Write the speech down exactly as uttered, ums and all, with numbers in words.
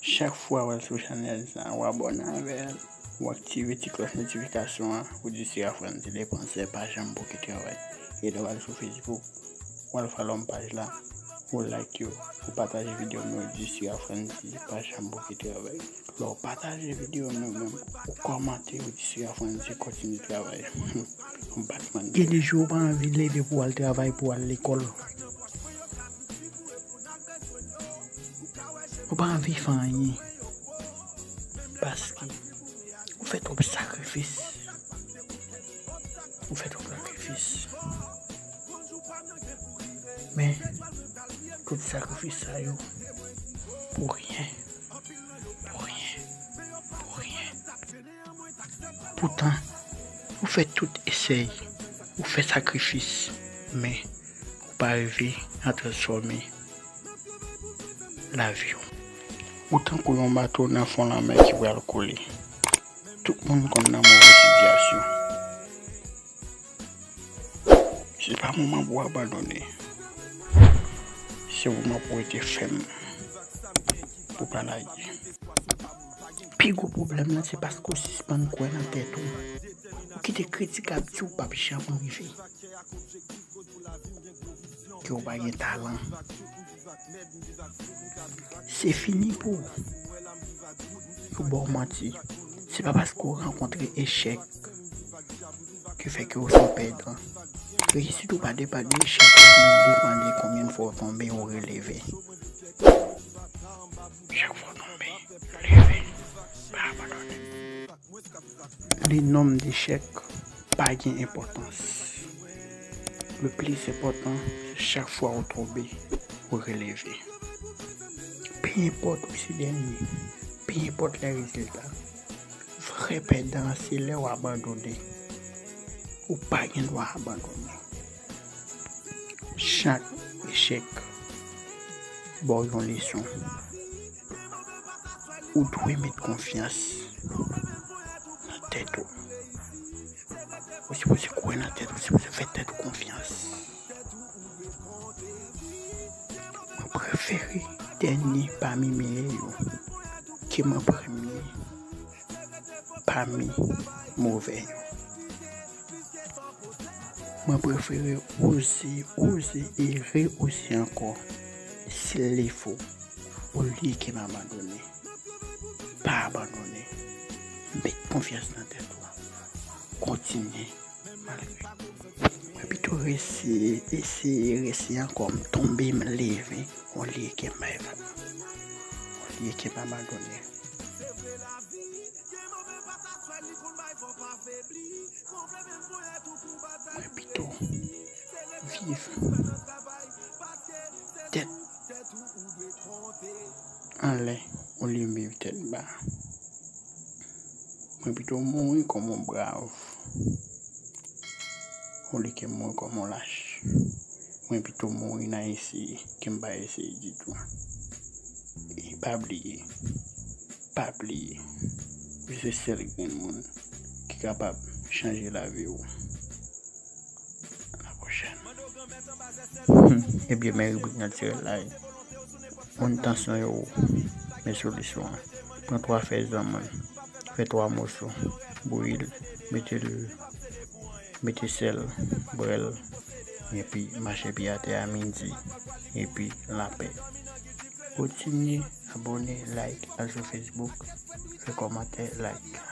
Chak fwa w al sou chanèl sa, w abòne avè l, w aktive ti klòch notifikasyon an, ou di Sera Frantz depansè pa janm bouke travay. E lè w al sou Facebook, w al follow m paj la, ou like yo, ou pataje videyo m yo, ou di Sera Frantz pa janm bouke travay. Lè w pataje videyo m yo menm, ou kòmante, ou di Sera Frantz kontinye travay. M pa t mande. Gen de jou ou pa anvi leve pou w al travay, pou w al lekòl. Ou pa anvi fè anyen. Paske ou fè twòp sakrifis. Ou fè twòp sakrifis. Men, tout sakrifis sa yo, pou ryen. Pou ryen. Pou ryen. Poutan, ou fè tout esèy, ou fè sakrifis, men ou pa rive a transfòme lavi w. Ou tankou yon bato nan fon lanmè ki pral koule. Tout moun konn nan move sitiyasyon. Se pa moman pou w abandone. Se moman pou w rete fèm, pou w pa lage. Pi gwo pwoblèm nan, se paske w sispann kwè nan tèt ou. Ou kite kritik ap di w p ap janm rive. Ke w pa gen talan. Se fini pou ou. Yo ba w manti. Se pa paske w rankontre echèk ki fè ke w se yon pèdan. Reyisit ou pa depann de echèk ou, men depann de konbyen fwa w tonbe, ou releve. Chak fwa w tonbe, leve. Pa abandone. Le nonb de echèk pa gen enpòtans. Le plis enpòtan, se chak fwa ou tonbe, ou releve. Pe enpòt ou se dènye, pe enpòt lè rezilta. Vrè pèdan an se lè w abandone. Ou pa gen dwa abandone. Chak echèk ba w yon leson. Ou dwe met konfyans nan tèt ou. Ou sipoze kwè nan tèt ou, ou sipoze fè tèt ou konfyans. Mwen prefere dènye pami meyè yo ke mwen premye pami move yo. Mwen prefere oze, oze e re-oze ankò, si l fo, olye ke m abandone. Pa abandone. Met konfyans nan tèt ou. Kontinye. Malgre. Mwen pito eseye, eseye, eseye ankò. M tonbe, m leve. Olye ke m bay vag. Olye ke m abandone. Mwen pito viv tèt anlè olye m viv tèt ba. Mwen pito mouri kòm yon brav olye ke m mouri kòm yon lach. Mwen pito mouri nan eseye ke m pa eseye ditou. E pa bliye, pa bliye, ou se sèl grenn moun ki kapab chanje lavi w. A la pwochèn. Hmm, ebyen, men ribrik natirèl la. Moun tansyon yo wo, men solisyon an. Pran twa fèy zanmann, fè twa moso, bouyi l, mete l, mete sèl, bwè l, epi mache pye atè a midi, epi lapè. Kontinye abòne, like, al sou Facebook, fè kòmantè, like.